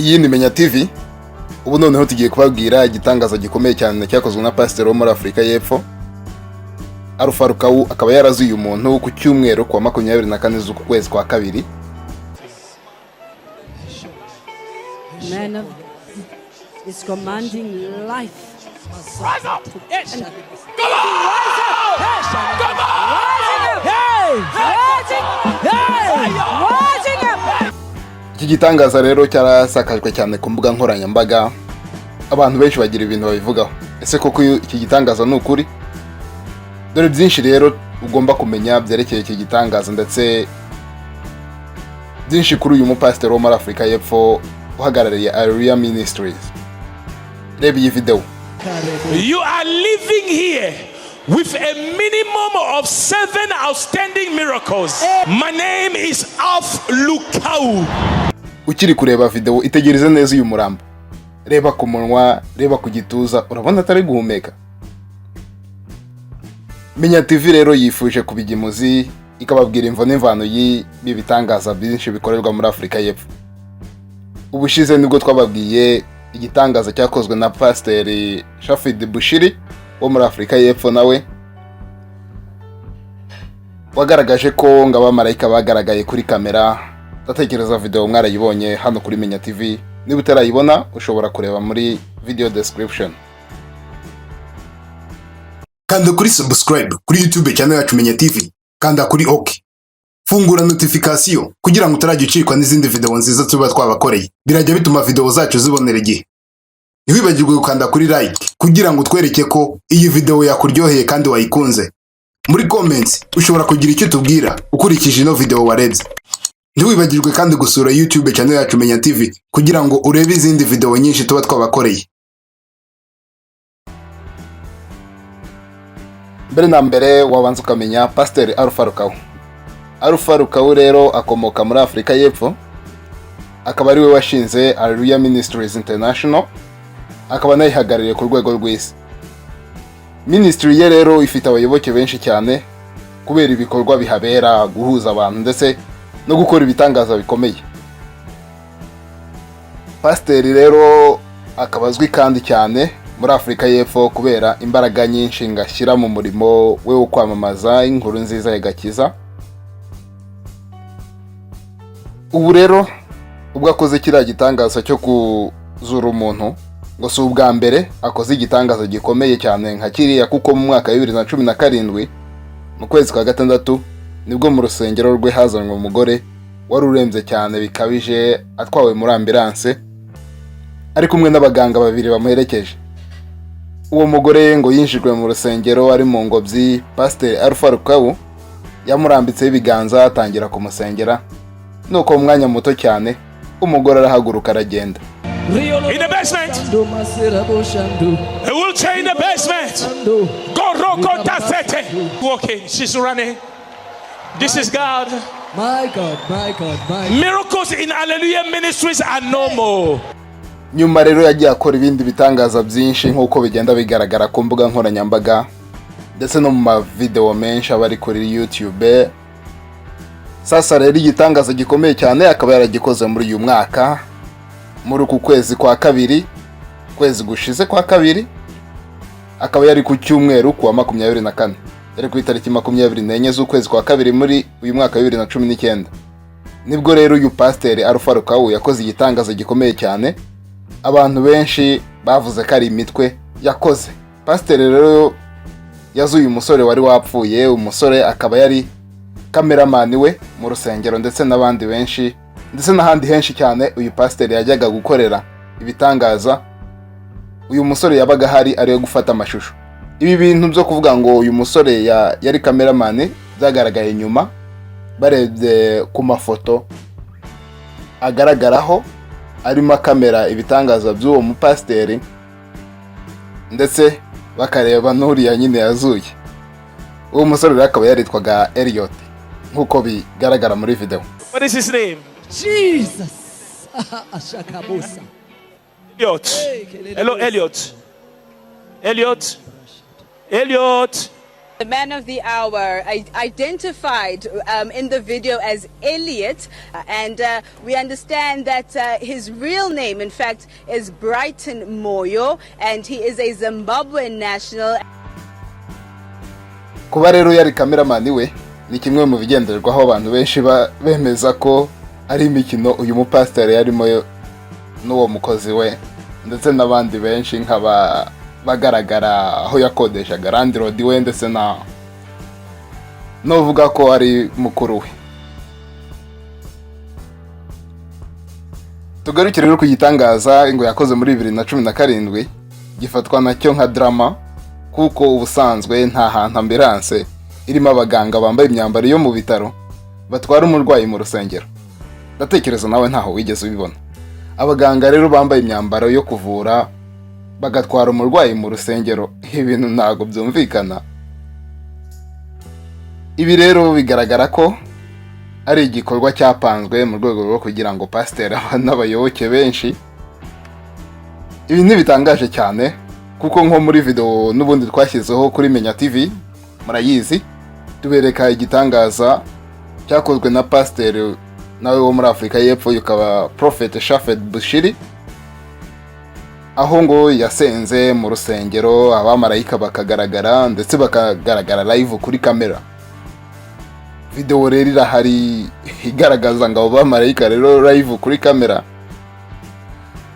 Iyi ni Menya TV. Ubu noneho tugiye kubabwira igitangaza gikomeye cyane cyakozwe na pasiteri wo muri Afurika y'Epfo, Alpha Lukau, akaba yarazuye umuntu ku cyumweru kuwa 24 z'uku kwezi kwa kabiri. Man of is commanding life. Rise up! Yes. Come on! Come on! Hey! Rising! Hey! Rising up! Iki gitangaza rero cyarasakajwe cyane ku mbuga nkoranyambaga, abantu benshi bagira ibintu babivugaho. Ese koko iki gitangaza ni ukuri? Dore byinshi rero ugomba kumenya byerekeye iki gitangaza, ndetse byinshi kuri uyu mupasiteri wo muri Afurika y'Epfo uhagarariye Hallelujah Ministries. Reba iyi videwo. You are living here with a minimum of seven outstanding miracles. My name is Alph Lukau. Ukiri kureba videwo, itegereze neza uyu murambo. Reba ku munwa, reba ku gituza, urabona atari guhumeka. Menya TV rero yifuje kubigimuzi, ikababwira imvo n'imvano y'ibi bitangaza byinshi bikorerwa muri Afurika y'Epfo. Ubushize nibwo twababwiye igitangaza cyakozwe na pasiteri Shepherd Bushiri wo muri Afurika y'Epfo, nawe wagaragaje ko ngo abamarayika bagaragaye kuri kamera. Ndatekereza video mwarayibonye hano kuri Menya TV. Niba utarayibona, ushobora kureba muri video description. Kanda kuri subscribe kuri YouTube channel yacu Menya TV, kanda kuri OK, fungura notification kugira ngo utarajya ucikwa n'izindi video nziza tuba twabakoreye. Birajya bituma video zacu zibonera igihe. Ntiwibagirwe gukanda kuri like kugira ngo utwereke ko iyi video yakuryoheye kandi wayikunze. Muri comments ushobora kugira icyo utubwira ukurikije ino video warebye. Ntiwibagirwe kandi gusura YouTube channel yacu Menya TV kugira ngo urebe izindi video nyinshi tuba twabakoreye. Mbere na mbere wabanza ukamenya Pasiteri Alpha Lukau. Alpha Lukau rero akomoka muri Afurika y'Epfo, akaba ari we washinze Hallelujah Ministries International, akaba anayihagarariye ku rwego rw'isi. Ministry ye rero ifite abayoboke benshi cyane kubera ibikorwa bihabera, guhuza abantu ndetse no gukora ibitangaza bikomeye. Pasiteri rero akaba azwi kandi cyane muri Afurika y'Epfo kubera imbaraga nyinshi ngo ashyira mu murimo we wo kwamamaza inkuru nziza ya gakiza. Ubu rero ubwo akoze kiriya gitangaza cyo kuzura umuntu, ngo si ubwa mbere akoze igitangaza gikomeye cyane nka kiriya, kuko mu mwaka wa 2017 mu kwezi kwa gatandatu nibwo mu rusengero rwe hazanwe umugore wari urembye cyane bikabije, atwawe muri ambulance ari kumwe n'abaganga babiri bamuherekeje. Uwo mugore ngo yinjijwe mu rusengero ari mu ngobyi. Pasiteri Alpha Lukau yamurambitseho ibiganza, atangira kumusengera, nuko mu mwanya muto cyane umugore arahaguruka aragenda. In the basement. A wheelchair in the basement. Gorokotasete. Walking. She's running. This is God. My God, my God, my God. Miracles in Hallelujah Ministries are normal. Nyuma rero yagiye akora ibindi bitangaza byinshi nk'uko bigenda bigaragara ku mbuga nkoranyambaga ndetse no mu mavidewo menshi aba ari kuri YouTube. Sasa rero igitangaza gikomeye cyane akaba yaragikoze muri uyu mwaka, muri uku kwezi kwa kabiri, kwezi gushize kwa kabiri, akaba yari ku cyumweru kuwa 24, yari ku itariki 24 z'ukwezi kwa kabiri muri uyu mwaka wa 2019. Nibwo rero uyu pasiteri Alpha Lukau yakoze igitangaza gikomeye cyane, abantu benshi bavuze ko ari imitwe yakoze. Pasiteri rero yazuye umusore wari wapfuye, umusore akaba yari kameramani we mu rusengero ndetse n'abandi benshi, ndetse n'ahandi henshi cyane uyu pasiteri yajyaga gukorera ibitangaza, uyu musore yabaga ahari ariwe gufata amashusho. Ibi bintu byo kuvuga ngo uyu musore yari kameramani byagaragaye nyuma barebye ku mafoto agaragaraho arimo akamera ibitangaza by'uwo mupasiteri, ndetse bakareba n'uriya nyine yazuye. Uwo musore rero akaba yaritwaga Elliot nk'uko bigaragara muri video. What is his name? Jesus. Ashakabosa. Elliot. Hello, Elliot. Elliot. Elliot. The man of the hour, identified in the video as Elliot, and we understand that his real name, in fact, is Brighton Moyo, and he is a Zimbabwean national. Kuba rero yari cameraman we ni kimwe mu bigenderwaho abantu benshi bemeza ko ari imikino uyu mupasiteri yarimo n'uwo mukozi we, ndetse n'abandi benshi nk'aba bagaragara aho yakodeshaga, landlord we, ndetse na n'uvuga ko ari mukuru we. Tugarukire rero ku gitangaza ngo yakoze muri 2017, gifatwa nacyo nka drama, kuko ubusanzwe nta hantu ambulance irimo abaganga bambaye imyambaro yo mu bitaro batwara umurwayi mu rusengero. Ndatekereza nawe ntaho wigeze ubibona. Abaganga rero bambaye imyambaro yo kuvura bagatwara umurwayi mu rusengero, ibintu ntabwo byumvikana. Ibi rero bigaragara ko ari igikorwa cyapanzwe mu rwego rwo kugira ngo pasiteri abone n'abayoboke benshi. Ibi ntibitangaje cyane, kuko nko muri video n'ubundi twashyizeho kuri Menya TV, murayizi, tubereka igitangaza cyakozwe na pasiteri nawe wo muri Afurika y'Epfo, ukaba Prophet Shepherd Bushiri, aho ngo yasenze mu rusengero abamarayika bakagaragara, ndetse bakagaragara live kuri kamera. Video rero irahari igaragaza ngo abo bamarayika rero live kuri kamera.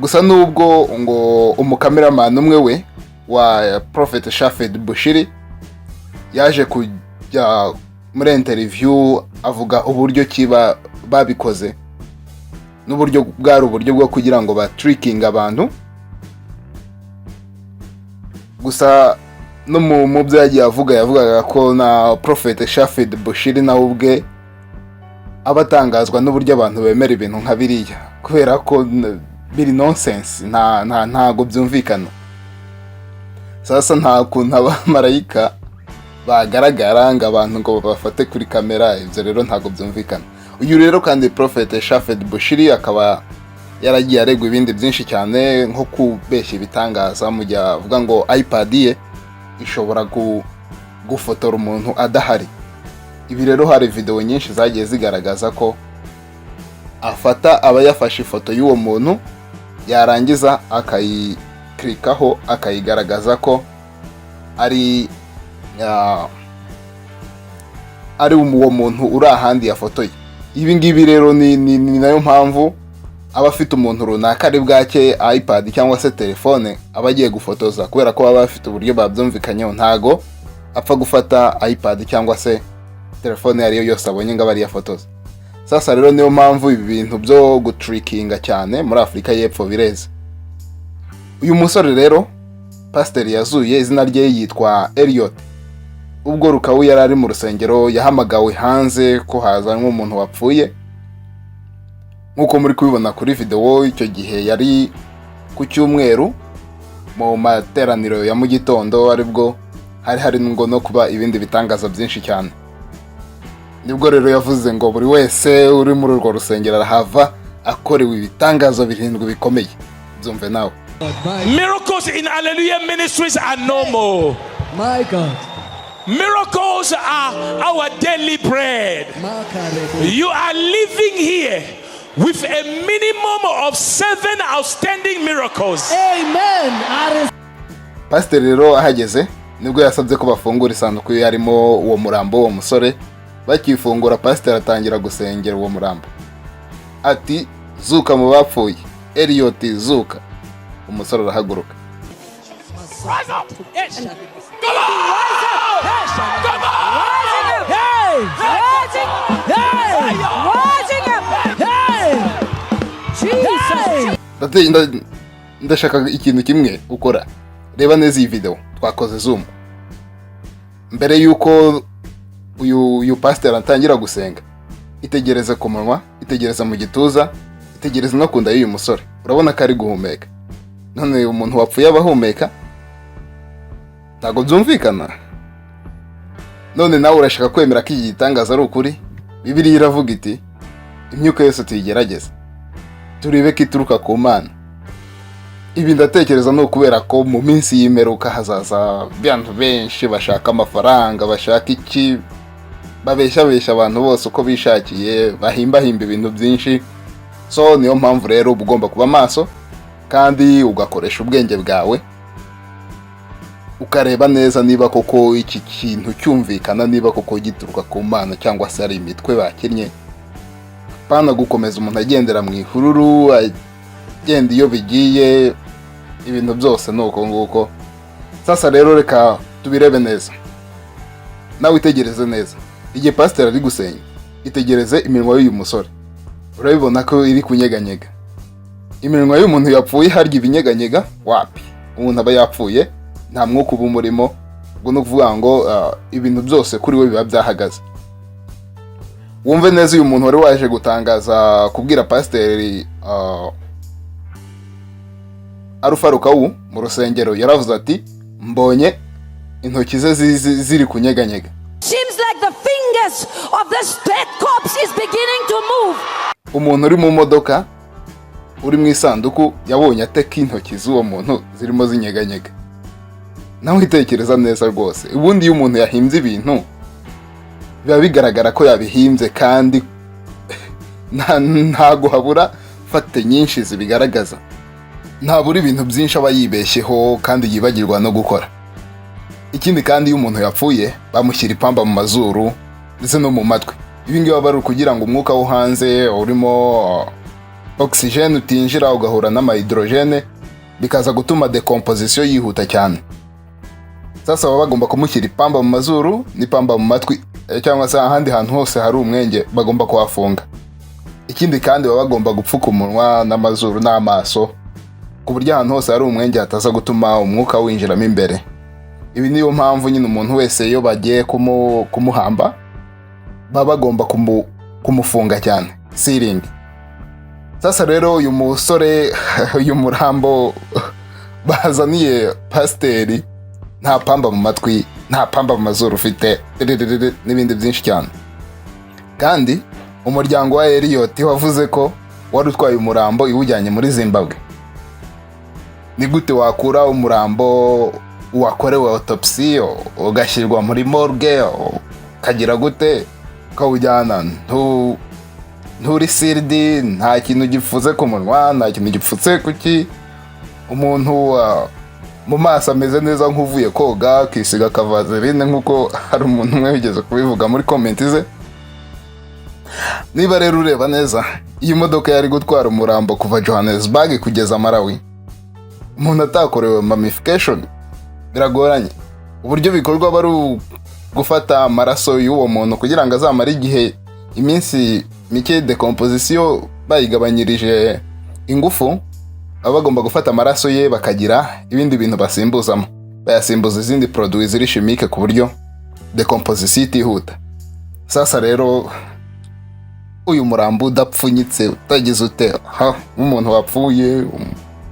Gusa nubwo ngo umukameramani umwe we wa Prophet Shepherd Bushiri yaje kujya muri interview avuga uburyo kiba babikoze n'uburyo bwari uburyo bwo kugira ngo batrickinge abantu. Gusa no mu byo yagiye avuga, yavugaga ko na Prophet Shepherd Bushiri nawe ubwe aba atangazwa n'uburyo abantu bemera ibintu nka biriya, kubera ko biri nonsense, nta nta ntago byumvikana. Sasa nta kuntu abamarayika bagaragara ngo abantu ngo babafate kuri kamera, ibyo rero ntabwo byumvikana. Uyu rero kandi Prophet Shepherd Bushiri akaba yaragiye aregwa ibindi byinshi cyane, nko kubeshya ibitangaza mu gihe avuga ngo iPad ye ishobora gufotora umuntu adahari. Ibi rero hari video nyinshi zagiye zigaragaza ko afata aba yafashe ifoto y'uwo muntu, yarangiza akayikirikaho, akayigaragaza ko ari uwo muntu uri ahandi yafotoye. Ibi ngibi rero ni nayo mpamvu aba afite umuntu runaka ari bwake iPad cyangwa se telefone aba agiye gufotoza, kubera ko baba bafite uburyo babyumvikanyeho. Ntago apfa gufata iPad cyangwa se telefone iyo ariyo yose abonye ngo abe ariyo afotoza. Sasa rero niyo mpamvu ibi bintu byo gutrickinga cyane muri Afurika y'Epfo bireze. Uyu musore rero pasiteri yazuye, izina rye yitwa Elliot. Ubwo Rukawu yari ari mu rusengero, yahamagawe hanze ko hazanwa umuntu wapfuye, nk'uko muri kubibona kuri videwo. Icyo gihe yari ku cyumweru mu materaniro ya mu gitondo, aribwo hari hari ngo no kuba ibindi bitangaza byinshi cyane. Nibwo rero yavuze ngo buri wese uri muri urwo rusengero arahava akorewe ibitangaza birindwi bikomeye. Byumve nawe. My, Miracles in Hallelujah Ministries are normal. My God. Miracles are our daily bread. Makarebo. You are living here with a minimum of seven outstanding miracles. Amen. I Pasiteri rero ahageze nibwo yasabye ko bafungura isanduku yarimo uwo murambo w'uwo musore. Bakifungura, pasiteri atangira gusengera uwo murambo ati: "Zuka mu bapfuye, Elliot, zuka." Umusore arahaguruka. Rise up! Come on! Come on! Hey! Rising, Hey! rising up. Hey! Jesus. Ndashaka ikintu kimwe ukora: reba neza iyi video twakoze zoom mbere y'uko uyu pasiteri atangira gusenga. Itegereze ku munwa, itegereze mu gituza, itegereze no ku nda y'uyu musore. Urabona ko ari guhumeka. None umuntu wapfuye aba ahumeka? Ntabwo byumvikana. None nawe urashaka kwemera ko iki gitangaza ari ukuri? Bibiliya iravuga iti: "Imyuka yose tuyigerageze turebe ko ituruka ku Mana." Ibi ndatekereza ni ukubera ko mu minsi y'imperuka hazaza abantu benshi bashaka amafaranga, bashaka iki, babeshyabeshya abantu bose uko bishakiye, bahimbahimba ibintu byinshi. So niyo mpamvu rero uba ugomba kuba maso kandi ugakoresha ubwenge bwawe, ukareba neza niba koko iki kintu cyumvikana, niba koko gituruka ku Mana cyangwa se ari imitwe bakinnye. Pana gukomeza umuntu agendera mu ihururu, agenda iyo bigiye, ibintu byose ni uko nguko. Sasa rero reka tubirebe neza, nawe itegereze neza igihe pasiteri ari gusenga. Itegereze iminwa y'uyu musore, urabibona ko iri kunyeganyega. Iminwa y'umuntu yapfuye harya ibinyeganyega? Wapi, umuntu aba yapfuye, nta mwuka uba umurimo. Ubwo ni ukuvuga ngo ibintu byose kuri we biba byahagaze. Wumve neza uyu muntu wari waje gutangaza, kubwira pasiteri Alpha Rukawu mu rusengero, yaravuze ati: "Mbonye intoki ze ziri kunyeganyega." Seems like the fingers of this dead corpse is beginning to move. Umuntu uri mu modoka, uri mu isanduku, yabonye ateka intoki z'uwo muntu zirimo zinyeganyega? Nawe itekereza neza rwose. Ubundi iyo umuntu yahimbye ibintu biba bigaragara ko yabihimbye, kandi ntago habura facts nyinshi zibigaragaza. Ntabura ibintu byinshi aba yibeshyeho kandi yibagirwa no gukora. Ikindi kandi, iyo umuntu yapfuye bamushyira ipamba mu mazuru ndetse no mu matwi. Ibi ngibi aba ari ukugira ngo umwuka wo hanze urimo oxygène utinjira ugahura n'amahydrogène, bikaza gutuma décomposition yihuta cyane. Sasa baba bagomba kumushyira ipamba mu mazuru n'ipamba mu matwi, cyangwa se ahandi hantu hose hari umwenge bagomba kuhafunga. Ikindi kandi, baba bagomba gupfuka umunwa n'amazuru n'amaso, ku buryo ahantu hose hari umwenge hataza gutuma umwuka winjiramo imbere. Ibi niyo mpamvu nyine umuntu wese iyo bagiye kumuhamba baba bagomba kumufunga cyane, sealing. Sasa rero uyu musore, uyu murambo bazaniye pasiteri, nta pamba mu matwi, nta pamba mu mazuru ufite, ririririr, n'ibindi byinshi cyane. Kandi umuryango wa Elliot wavuze ko wari utwaye umurambo iwujyanye muri Zimbabwe. Ni gute wakura umurambo wakorewe autopsy, ugashyirwa muri morgue, ukagira gute, ukawujyana nturi sealed, nta kintu gipfutse ku munwa, nta kintu gipfutse ku ki, umuntu mu maso ameze neza nk'uvuye koga akisiga akavaseline, nk'uko hari umuntu umwe wigeze kubivuga muri comment ze? Niba rero ureba neza, iyi modoka yari gutwara umurambo kuva Johannesburg kugeza Malawi, umuntu atakorewe mummification, biragoranye. Uburyo bikorwa bari gufata amaraso y'uwo muntu kugira ngo azamare igihe, iminsi mike, décomposition bayigabanyirije ingufu. Baba bagomba gufata amaraso ye bakagira ibindi bintu basimbuzamo, bayasimbuza izindi produits ziri chimique, ku buryo décomposition itihuta. Sasa rero uyu murambo udapfunyitse, utagize ute, ha nk'umuntu wapfuye,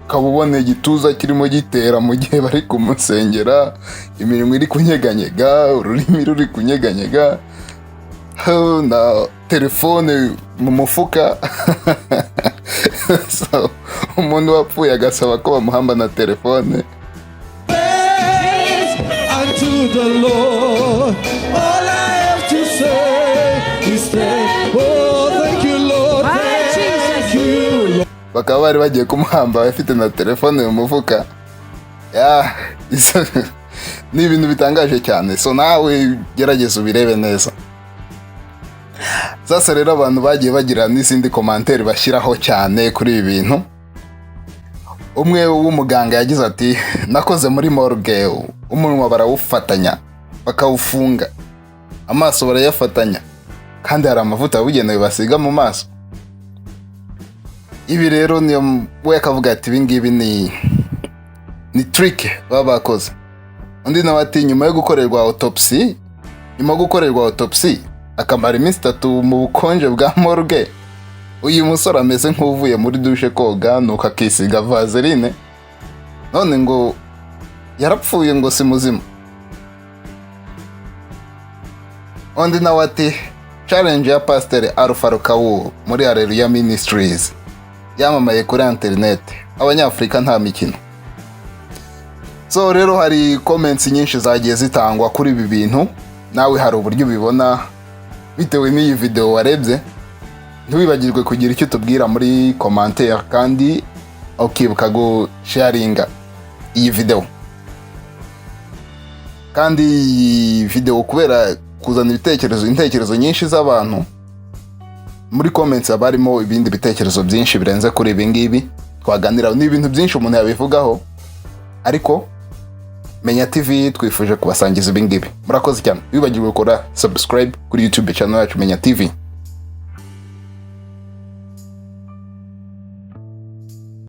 ukaba ubona igituza kirimo gitera mu gihe bari kumusengera, iminwa iri kunyeganyega, ururimi ruri kunyeganyega, ha, na telefone mu mufuka. So, umuntu wapfuye agasaba ko bamuhamba na telefone. Unto the Lord. All I have to say is thank. Oh, thank you, Lord. My Thank Jesus. you, Lord. Bakaba bari bagiye kumuhamba afite na telefone mu mufuka. Ya, ni ibintu bitangaje cyane. So nawe gerageza ubirebe neza. Sasa rero abantu bagiye bagira n'izindi commentaires bashyiraho cyane kuri ibi bintu. Umwe w'umuganga yagize ati: "Nakoze muri morgue, umunwa barawufatanya bakawufunga, amaso barayafatanya, kandi hari amavuta yabugenewe basiga mu maso." Ibi rero niyo we akavuga ati: "Ibi ngibi ni trick baba bakoze." Undi nawe ati: "Nyuma yo gukorerwa autopsy akamara iminsi 3 mu bukonje bwa morgue, uyu musore ameze nk'uvuye muri douche koga, nuko akisiga vaseline, none ngo yarapfuye, ngo si muzima." Undi nawe ati: "Challenge ya Pasiteri Alpha Rukawu muri Haleluya Ministries." Yamamaye kuri interineti. Abanyafurika nta mikino. So rero hari comments nyinshi zagiye zitangwa kuri ibi bintu. Nawe hari uburyo ubibona bitewe n'iyi video warebye. Ntiwibagirwe kugira icyo utubwira muri commentaire, kandi ukibuka gusharinga iyi video. Kandi iyi video, kubera kuzana ibitekerezo, intekerezo nyinshi z'abantu muri comments, haba harimo ibindi bitekerezo byinshi birenze kuri ibi ngibi twaganiraho. Ni ibintu byinshi umuntu yabivugaho, ariko Menya TV twifuje kubasangiza ibi ngibi. Murakoze cyane. Wibagirwe gukora subscribe kuri YouTube channel yacu Menya TV.